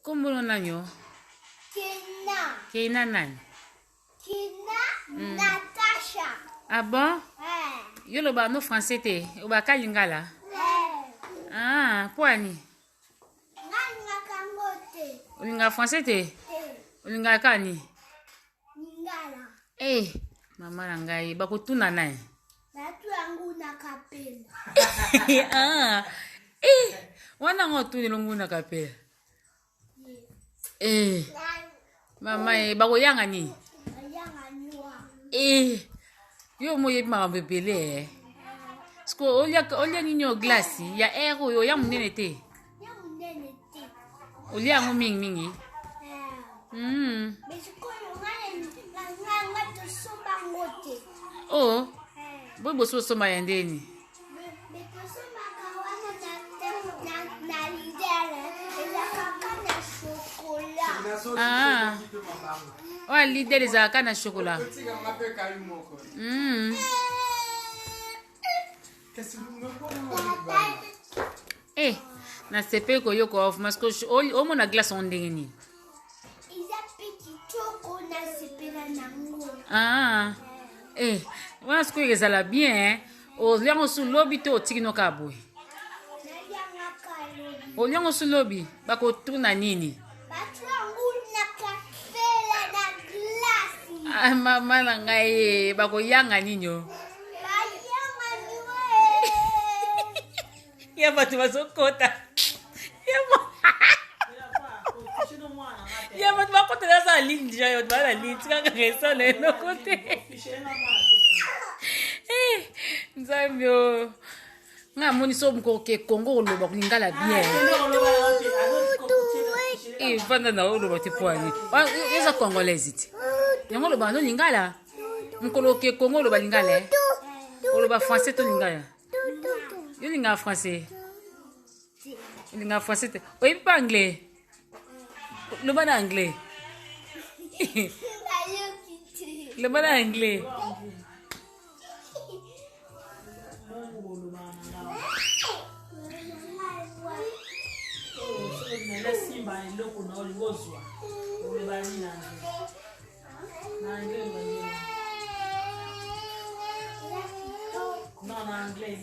Kombo no nani yo? Kena. Keina nani? Kena Natasha. Ah bon? Eh. Yo loba no français te, obaka lingala. Eh. Ah, mpo ani? Nga ningaka yango te. Olingaka français te? Te. Olingaka kaka nini? Lingala. Eh, mama na ngai, bakotuna nani? Batu yango na kapela. Ah, eh, wana yango otuni elongo na kapela. Eh, mama eh, bakoyanga nini? Bayanga nywa. Eh, yo moyebi makambo ebele eh. Siko olia olia nini oyo glace ya air oyo ya monene te? Ya monene te. Olia yango mingi mingi. Eh. Mais sikoyo nga nga tosomba yango te. Oh, Eh. boyi bosi osomba ya ndeni. Mais tosombaka wana na Lidl, ezalaka na chocolat. Ah. Oyo Lidl ezalaka na chocolat. Otikanga mpe kai moko. Kasi Eh, nasepeli koyoka oyo vraiment siko omona glace yango ndenge nini? Eza mpe kitoko, nasepela nango. Ah. Eh, wana sikoyo ezala bien eh. Olia yango su lobi to otiki no kaka boye? Naliangaka lobi. Olia yango su lobi, bakotuna nini? Bato yango na kapela na glace. Ah, mama na ngai eh, bakoyanga nini o? Bayanga niwe. Ya bato bazokota. Ya bato bakota naza na ligne deja, ya bato baa na ligne, tika kaka esala eloko te. Eh, Nzambe o. Nga amoni so mokoke Kongo koloba kolingala bien. Eh, vanda na oloba te po ani. Eza congolaise te. Yango oloba no lingala. Mokolo oke Kongo oloba lingala. Eh? Oloba français to lingala. Yo lingaka français. Olingaka français te. Oyebi pa anglais. Loba na anglais. Nayoki te. Loba na anglais. Simba eloko na olingi ozwa oloba nini na anglais? Na anglais oloba nini? Non, na anglais.